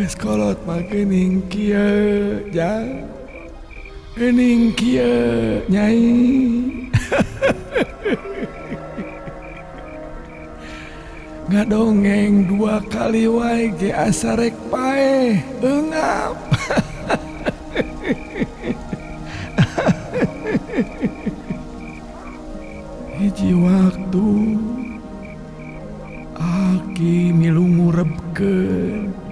Geus kolot mah geuning kieu jang. Geuning kieu nyai. Ngadongeng dua kali wae ge asa rek paeh eungap. Hiji waktu aki milu ngurebkeun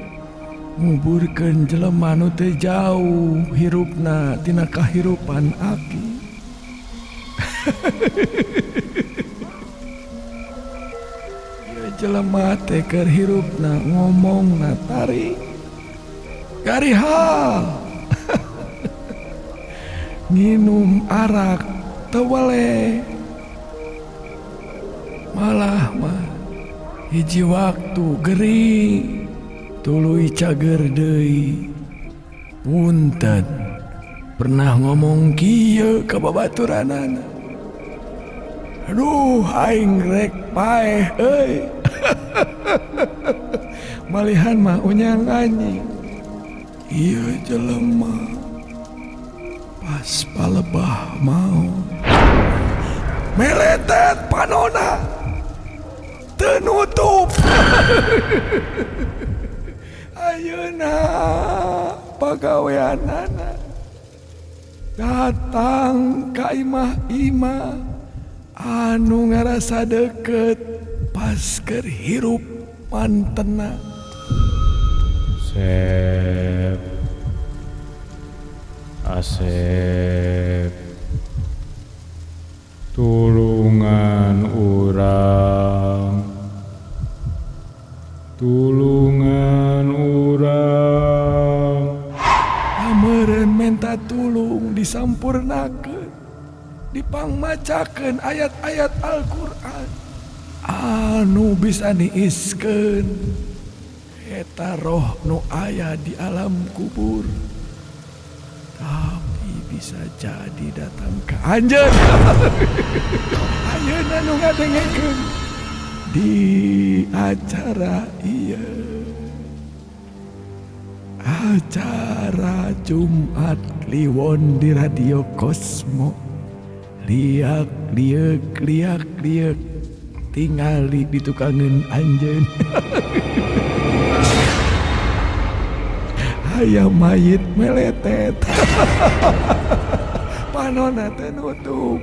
nguburkeun jelema nu teu jauh hirupna tina kahirupan aki. Ieu jelema teh keur hirupna ngomongna tarik garihal. Nginum arak teu weleh. Malah mah hiji waktu gering tuluy cager deui. Punten pernah ngomong kieu ka babaturanana. Aduh aing rek paeh euy. Malihan mah unyang anjing. Ieu jelema pas palebah maot. Meletet panona teu nutup. Ayeuna pagaweanana datang ka imah-imah anu ngarasa deket pas keur hirup mantena. Sep Asep tulungan urang, tulungan urang. Ameureun menta tulung disampurnakeun, dipangmacakeun ayat-ayat Al-Qur'an anu bisa niiskeun eta roh nu aya di alam kubur. Tapi bisa jadi datang ka anjeun. Ayeuna nu ngadengekeun di acara ieu. Acara Jumat Kliwon di Radio Kosmo. Liak lieuk liak lieuk tingali di tukangeun anjeun. Aya mayit meletet. Panonna teu nutup.